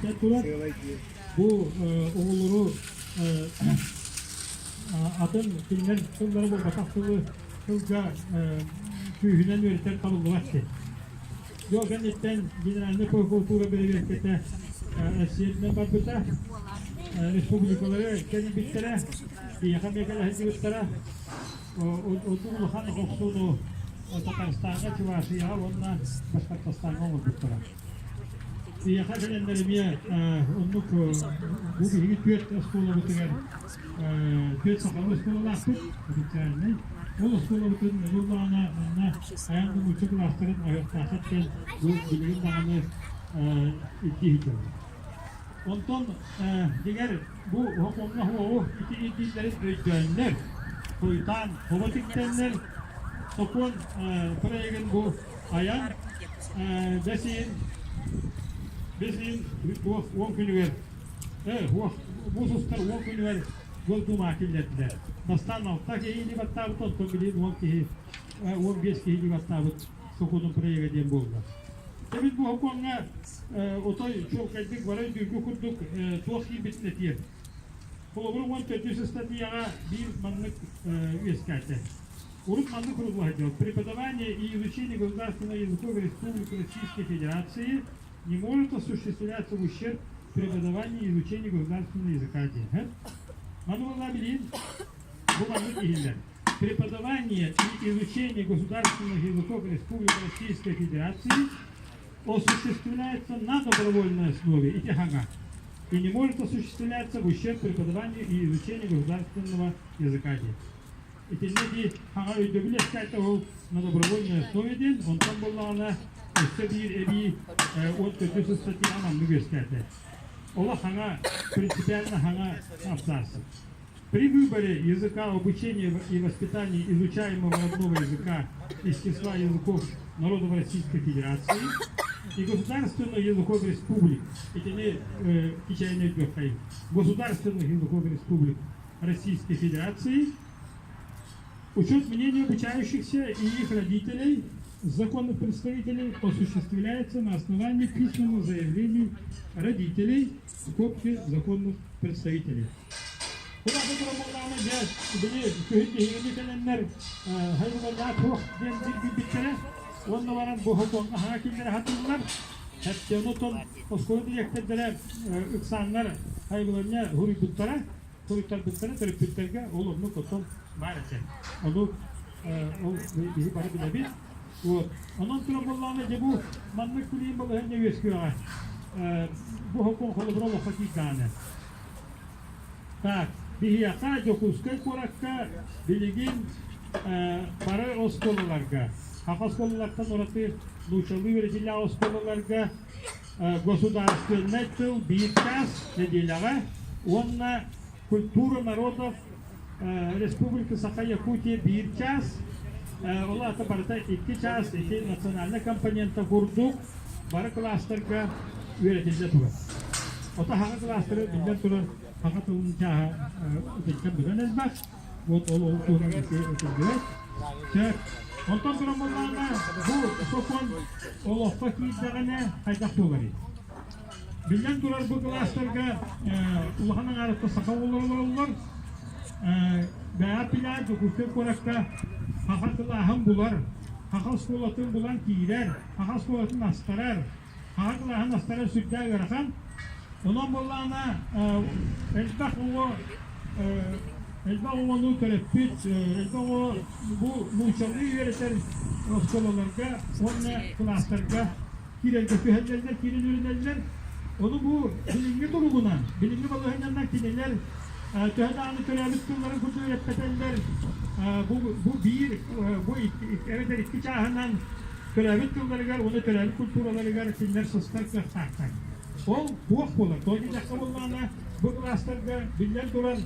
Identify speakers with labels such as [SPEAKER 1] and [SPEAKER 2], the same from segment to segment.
[SPEAKER 1] Этэн турар, бу оҕолору атын кинилэр тыллара буолбатах тылы тылга күүһүнэн үөрэтэр табыллыбат диэн. Дьол кэнниттэн Генеральнай прокуратура бэрэбиэркэтэ Россиятынан барбыта, республикалары кэлбиттэрэ, биһиэхэ эмиэ кэлэ сылдьыбыттара. Ордук улахан охсууну Татарстаҥҥа, Чувашияҕа уонна Башкортостаҥҥа оҥорбуттара. Биһиэхэ кэлэннэр эмиэ оннук бу биһиги түөрт оскуолабытыгар түөрт сахалыы оскуолалаахпыт официальнай. Ол оскуолабытын ыллаҕына манна хайаан да нуучча кылаастарын аһыахтааххыт диэн бу билигин даҕаны ирдии сылдьабыт. Онтон дьиҥэр бу сокуоҥҥа суоҕу ити ирдииллэрин өйдөөннөр, хойутаан хобо тиктэннэр сокуон проегын бу айан бэс ыйын бэс ыйын уон күнүгэр муус устар 10 күнүгэр Госдумаҕа киллэрдилэр. Бастаан алта киһи илии баттаабыт, онтон билигин 10 киһи, 15 киһи илии баттаабыт сокуонун проега диэн буолла. Эбит бу сокуоҥҥа отой чуолкайдык бары өйдүүргү курдук туох киирбитин этиэм. Холобур, 14 ыстатыйаҕа биир маннык үөскээтэ. Урут маннык сурулла Преподавание и изучение государственного языков Республики Российской Федерации не может осуществляться в ущерб преподаванию и изучению государственного языка диэн. Маны буолла билин бу маннык иһиллэр. Преподавание и изучение государственных языков Республики Российской Федерации осуществляется на добровольной основе и тихага и не может осуществляться в ущерб преподаванию и изучению государственного языка диэн. Итиннэ дии хаҥа өйдөбүл эскээттэ ол на добровольной основе диэн, онтон буоллаҕына өссө биир эбии 14 ыстатыйа маннык үөскээтэ. Олох хаҥа принципиально хаҥа абзац. При выборе языка обучения и воспитания изучаемого родного языка из числа языков народов Российской Федерации и государственных языков республик, итини кичэйин өйдүөххэйин, государственных языков республик Российской Федерации, учет мнений обучающихся и их родителей, законных представителей осуществляется на основании письменных заявлений родителей в скобке законных представителей. Кулааты турамаллааны дьэ били күһүн биһигини кэлэннэр хайылалаах туох диэн билбиттэрэ уонна баран бу хотуоҥҥа хаҥа киллэрэ сатыыллар. Онтон оскуола дириэктэрдэрэ ыксааннар хайыланньа суруйбуттара. Суруйтарбыттара төрөппүттэргэ ол оннук оттон баар этэ. Ону ол биһи бары билэбит. Вот. Онон туран буоллаҕына дьэ бу маннык билиин балаһыанньа үөскүөҕэ. Бу сокуон холобура олоххо киирдэҕинэ. Так, биһиэхэ Дьокуускай куоракка билигин бары оскуолаларга, саха оскуолалартан ураты нууччалыы үөрэтиилээх оскуолаларга государственнай тыл биир чаас нэдиэлэҕэ уонна культура народов Республика Саха-Якутия биир чаас, ол аата барыта 2 чаас ити национальнай компонента курдук бары кылаастарга үөрэтиллэ турар. Ото хаҥа кылаастары биллэн турар саха тылын чааһа итинтэн быдан элбэх. Вот ол ол туһунан ити этиллибэт. Сөп. Онтон туран буоллаҕына бу сокуон олоххо киирдэҕинэ хайдах буоларый? Биллэн турар бу кылаастарга улахан аҥаарыттан саха оҕолоро олороллор. Бэйэ пилаар Дьокуускай куоракка саха кылааһын булар, саха оскуолатын булан киирэр, саха оскуолатын астарар, саха кылааһын астарар сүрдээх ыарахан. Онон буоллаҕына элбэх оҕо элбэх оҕону төрөппүт, элбэх оҕо бу нууччалыы үөрэтэр оскуолаларга уонна кылаастарга киирэргэ күһэллэллэр, киирэн үөрэнэллэр. Ону бу билиҥҥи туругунан, билиҥҥи балаһыанньанан кинилэр төһө даҕаны төрөөбүт тылларын курдук үөрэппэтэллэр, бу, бу биир, бу эбэтэр икки чааһынан төрөөбүт тылларыгар уонна төрөөбүт культураларыгар кинилэр сыстар кыахтаахтар. Ол туох буолар? Тоҕо диэтэххэ буоллаҕына, бу кылаастарга биллэн турар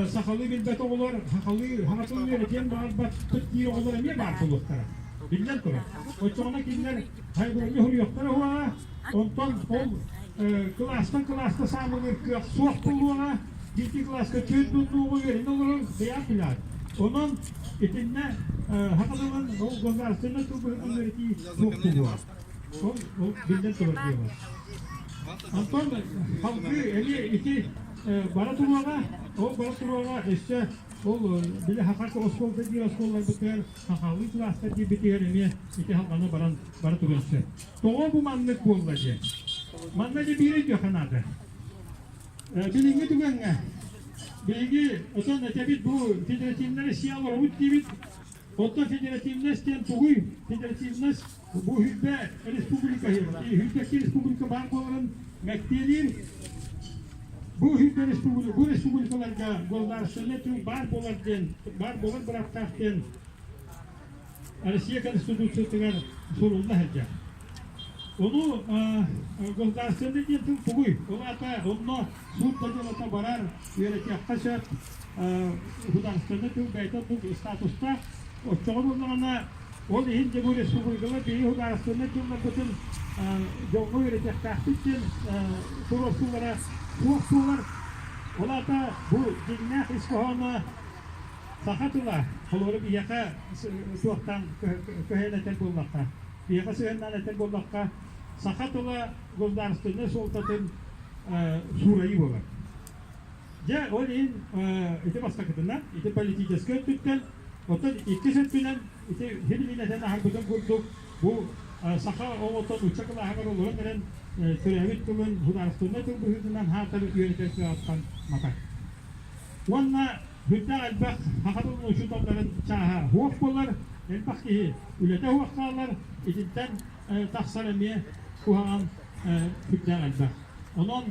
[SPEAKER 1] сахалыы билбэт оҕолор сахалыы саха тылын үөрэтиэн баҕарбаппыт диир оҕолор эмиэ баар буолуохтара. Биллэн турар. Оччоҕуна кинилэр хайгыларга суруйуохтара уоҕа, онтон ол кылаастан кылааска саамылыыр кыах суох буолуоҕа, биирдии кылааска түөрт муннугу үөрэнэ олорор бэйэҕэ билэҕит. Онон итиннэ саха тылын ол государственнай тыл быһыытынан үөрэтии суох буолуоҕа. Ол, ол биллэн турар дьыала. Онтон халгыы эмиэ ити бара туруоҕа, ол бара туруоҕа өссө ол били саха оскуолата диир оскуолаларбытыгар сахалыы кылаастар диирбитигэр эмиэ ити халҕана баран бара туруон сөп. Тоҕо бу маннык буолла диэн. Манна дьэ биир өйдүөххэ наада. Билиҥҥи түгэҥҥэ биһиги отон этэбит бу федеративнай Россия олоробут диибит. Оттон федеративность диэн тугуй? Федеративность бу Үрбэ республика, Үрбэки республика баар буоларын мэктиэлиир. Бу Үрбэ республика, бу республикаларга государственный тыл баар буолар диэн, баар буолар бырааптаах диэн Россия Конституциятыгар сурулла сылдьар. Ону государственный диэн тыл тугуй? Ол аата онно суут да дьыалата барар, үөрэтиэххэ сөп, государственный тыл бэйэтэ оннук статустаах. Оччоҕо буоллаҕына, ол иһин дьэ бу республикалар биһиги государственнай тылларбытын дьоҥҥо үөрэтиэхтээхпит диэн туруорсуулара суох буолар. Ол аата бу дьиҥнээх ис хоһооно Саха тыла, холобура биһиэхэ суохтаан көһөн этэр буоллахха, биһиэхэ сыһыаннаан этэр буоллахха, саха тыла государственнай суолтатын суурайыы буолар. Дьэ, ол иһин ити бастакытынан, ити политическай өттүттэн, оттон иккис өттүнэн ити хибилинэтэн аһарбытым курдук, бу саха оҕото нуучча кылааһыгар олорон эрэн төрөөбүт тылын государственнай тыл быһыытынан хаатар үөрэтэр кыаҕыттан матар. Уонна Сүрдээх элбэх саха тылын учууталларын чааһа суох буолар, элбэх киһи үлэтэ суох хаалар, итинтэн тахсар эмиэ куһаҕан сүрдээх элбэх. Онон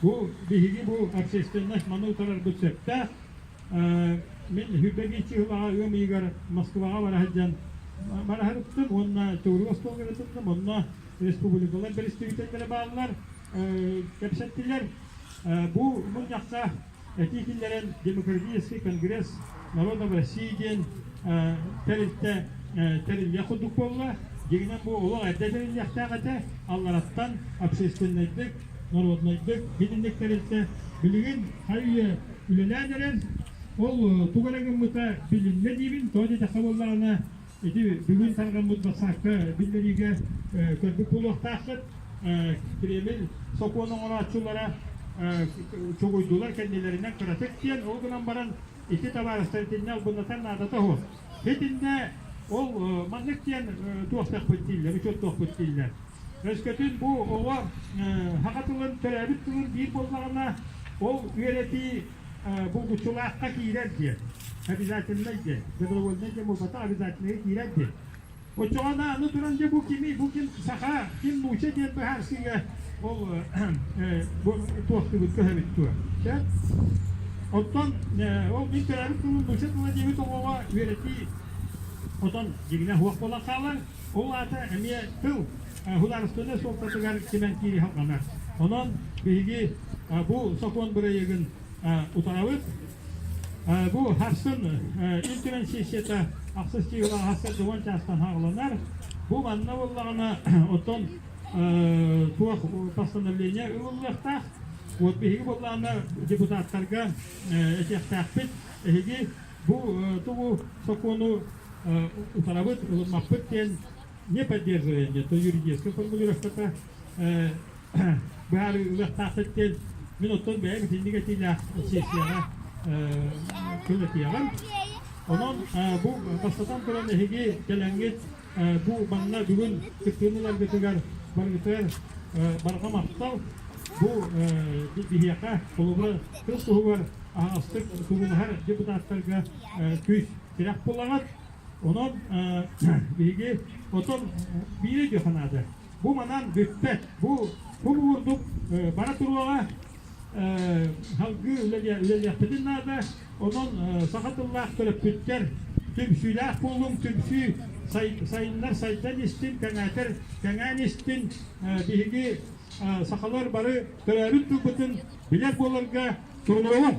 [SPEAKER 1] бу биһиги бу общественность маны утарарбыт сөптөөх. Мин Хүрбэ чыһылаҕа ыам ыйыгар Москваҕа бара сылдьан бара сырыттым уонна Төгүрүк остуолга ытынным. Онно республикалар бэрэстэбиитэллэрэ бааллар, кэпсэттилэр. Бу мунньахха этии киллэрэн Демократический конгресс народов России диэн тэрилтэ тэриллиэх курдук буолла. Дьиҥинэн бу олох эрдэ тэриллиэхтээх этэ. Аллараттан общественнайдык, народнайдык итинник тэрилтэ билигин хайы үлэлээн эрэр. Ол тугу эрэ гыммыта билиннэ диибин. Тоҕо диэтэххэ буоллаҕына Ити бүгүн тарҕаммыт бассаапка биллэриигэ көрбүт буолуохтааххыт. Кремль сокуон оҥорооччулара чугуйдулар кэннилэринэн кыратык диэн, ол гынан баран ити табаарыстар итиннэ албыннатар наадата суох. Итиннэ ол маннык диэн туохтахпыт дииллэр, учуоттуохпут дииллэр. Өскөтүн бу оҕо саха тылын, төрөөбүт тылын биир буоллаҕына, ол үөрэтии булгуччулаахха киирэр диэн, обязательнай диэн, добровольнай диэн буолбатах, обязательнайга киирэр диэн. Оччоҕуна аны туран дьэ бу кими, бу ким саха, ким нууча диэн быһаарсыыга ол бу туохтубут көһөбүт дуо? Сөп? Оттон ол мин төрөөбүт тылым нууча тыла диэбит оҕоҕо үөрэтии отон дьиҥинэ суох буолан хаалар. Ол аата эмиэ тыл судаарыстыбаннай суолтатыгар кимэн киири салҕанар. Онон биһиги бу сокуон бырайыагын утарабыт. Бу сарсын Ил Түмэн сессията ахсыс чыһылаах сарсыарда уон чаастан саҕаланар. Бу манна буоллаҕына оттон туох постановление ылыллыахтаах. Вот биһиги буоллаҕына депутаттарга этиэхтээхпит. Эһиги бу тугу сокуону утарабыт, ылыммаппыт диэн не поддерживаем диэн, то юридическай формулировката быһаарыы ылыахтаахпыт диэн мин оттон бэйэм итинник этиилээх сессияҕа тыл этиэҕим. Онон бу бастатан туран эһиги кэлэҥҥит бу манна бүгүн кыттыыны ыларгытыгар барыгытыгар барҕа махтал. Бу биһиэхэ холобура тыл туһугар аһаҕастык туруулаһар депутаттарга күүс тирэх буолаҕыт. Онон биһиги отон биир өйдүөххэ наада. Бу манан бүппэт. Бу бу курдук бара туруоҕа салгыы үлэлиэхпитин наада. Онон саха тыллаах төрөппүттэр түмсүүлээх буолуҥ, түмсүү сайыннар сайдан истин, кэҥээтэр кэҥээн истин. Биһиги сахалар бары төрөөбүт тылбытын билэр буоларга турунуоҕуҥ.